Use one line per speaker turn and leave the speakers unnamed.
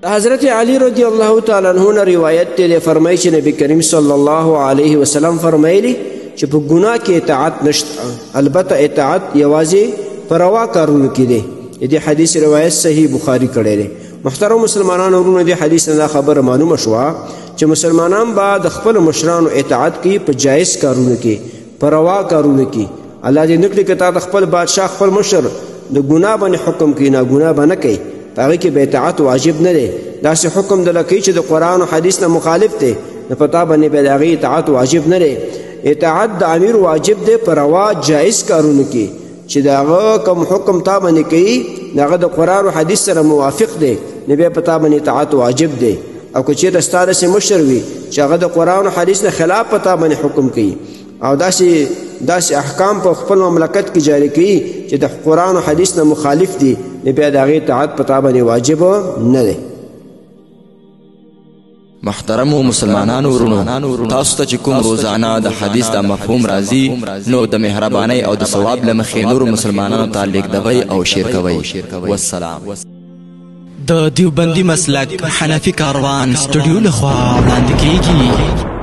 د حضرت علی رضی الله تعالی عنہ نه روایت دی، دی فرمایي چې نبی کریم صلی الله علیه وسلم فرمایلی چې په ګناه کې اطاعت نشته، البته اطاعت یوازې په روا کارونو کې دی. د دې حدیث روایت صحیح بخاري کړی دی. محترم مسلمانانو وروڼو، دې حدیث نه دا خبره معلومه شوه چې مسلمانان به د خپلو مشرانو اطاعت کوي په جایز کارونو کې، په روا کارونو کې. الله دې نه کړي که تا د خپل بادشاه، خپل مشر د ګناه باندې حکم کوي، نه ګناه به نه کوي، په هغې کې به اطاعت واجب نه دی. داسې حکم دله کوي چې د قرآن او حدیث نه مخالف دی، نو په تا باندې به د هغې اطاعت واجب نه دی. اطاعت د امیر واجب دی په روا جایز کارونو کې، چې د هغه کوم حکم تا باندې کوي د هغه د قرآن او حدیث سره موافق دی، نو بیا په تا باندې اطاعت واجب دی. او که چېرته ستا داسې مشر وي چې هغه د قرآن او حدیث نه خلاف په تا باندې حکم کوي او داسې احکام په خپل مملکت کې جاري کوي چې د قرآن او حدیث نه مخالف دي، نو بیا د هغې اطاعت په تا باندې واجب نه دی.
محترمو مسلمانانو وروڼو، تاسو ته چې کوم روزانه د حدیث دا مفهوم راځي، نو د مهربانۍ او د ثواب له مخې نورو مسلمانانو ته لیږدوئ او شیر کوئ. والسلام.
د دیوبندي مسلک حنفي کاروان سټډیو لخوا وړاندې کیږي.